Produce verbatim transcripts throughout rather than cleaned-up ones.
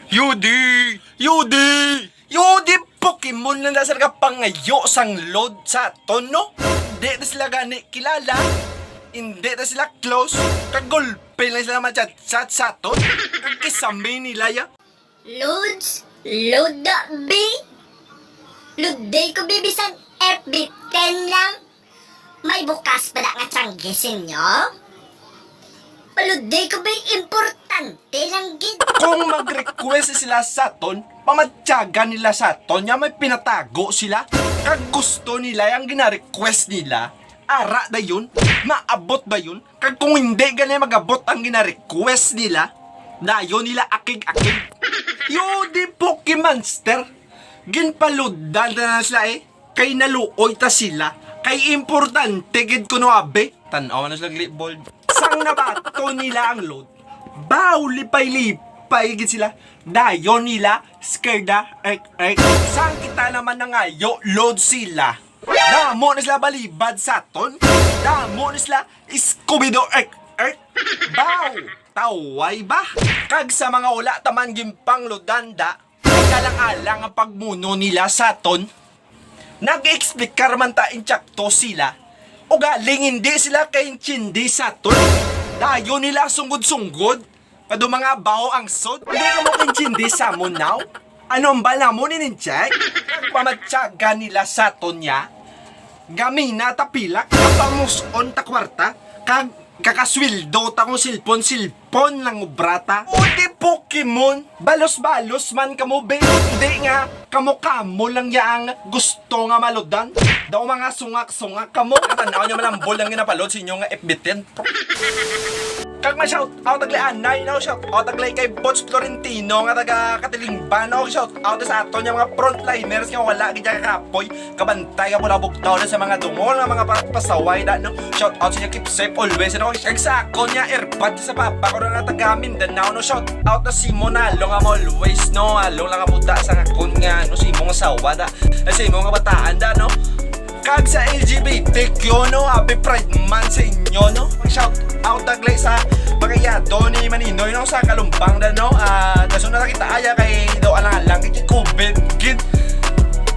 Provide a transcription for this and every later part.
Yudi! Yudi! Yudi, Pokemon lang na sila kapangayo sang load sa aton, no? Hindi na sila gani kilala. Hindi na sila close. Kagulpe lang sila ma-chat-chat sa aton. Kag kisame nila ya. Lods, loda, bi. Luday ko, bi, bisan F B ten lang. May bukas pa da nga tiyanggi sa inyo? Paluday ko, bi, importante lang gid. Kung mag-request sila sa aton, pamatyagan nila sa aton nga may pinatago sila. Kag gusto nila yang gina-request nila. Ara dayon, maabot dayon. Kag kung hindi gani mag-abot ang gina-request nila, dayon nila akig-akig. Yudi, Pokemonster. Ginpaludan na sila eh. Kay naluoy ta sila. Kay importante gid kuno abi. Tan-aw na sila, Glitbold. Sang nabaton nila ang load, baw lipay-lipay gid sila. Dayon nila skerda, ek, ek. Sang kita naman nangayo load sila, damo na sila balibad sa aton. Damo na sila Scooby-Doo, ek, ek. Baw, taway ba? Kag sa mga wala taman ginpangludanda, nagkalang-alang ang pagmuno nila sa aton. Nag-explicar man ta insakto sila. Ugaling hindi sila kaintindi sa aton. Dayon nila sunggod-sunggod. Kado mga baho ang sod. Hindi ka mo kaintindi sa mo now? Ano ang bala mo ni ninjay? Pamatyagan nila sa aton niya. Gamina ta pilak, kapamuson ta kwarta, kag kakasweldo ta kung silpon-silpon lang obra ta. O di Pokemon, balos-balos man kamo, be. Hindi nga kamo-kamo lang ya ang gusto nga maludan. Daw mga sungak-sungak kamo. Katanaw niyo malambol ang ginapalod sa inyo nga F B ten. Kag ma-shout out tagli anay, no? Shout out tagli kay Bots Florentino nga taga Katilingban, no? Shout out sa aton nga mga frontliners nga wala gid kapoy. Kabantay nga pula bugtaw na sa mga dungol nga mga pa-, pasaway na, no? Shout out sa inyo, keep safe always, no? Kag sa akon nga earbud sa papa ko nga taga Mindanao, no? Shout out na si Monalo nga mo always, no? Along lang nga buta sa akon nga, no? Si imong asawa da, ay sa imong nga bataan da, no? Kag sa L G B T Q, no? Happy Pride Month sa inyo, no? Shout out tagli sa mga yado ni Maninoy, no? Sa Kalumpang da, no? Ah, dason na kita aya kay daw alang-alang kay COVID gid.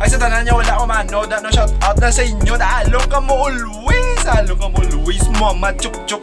Ay, sa tanan niya wala ko mano da, no? Shout out na sa inyo. Along kamo always, along kamo always, mama chup chup.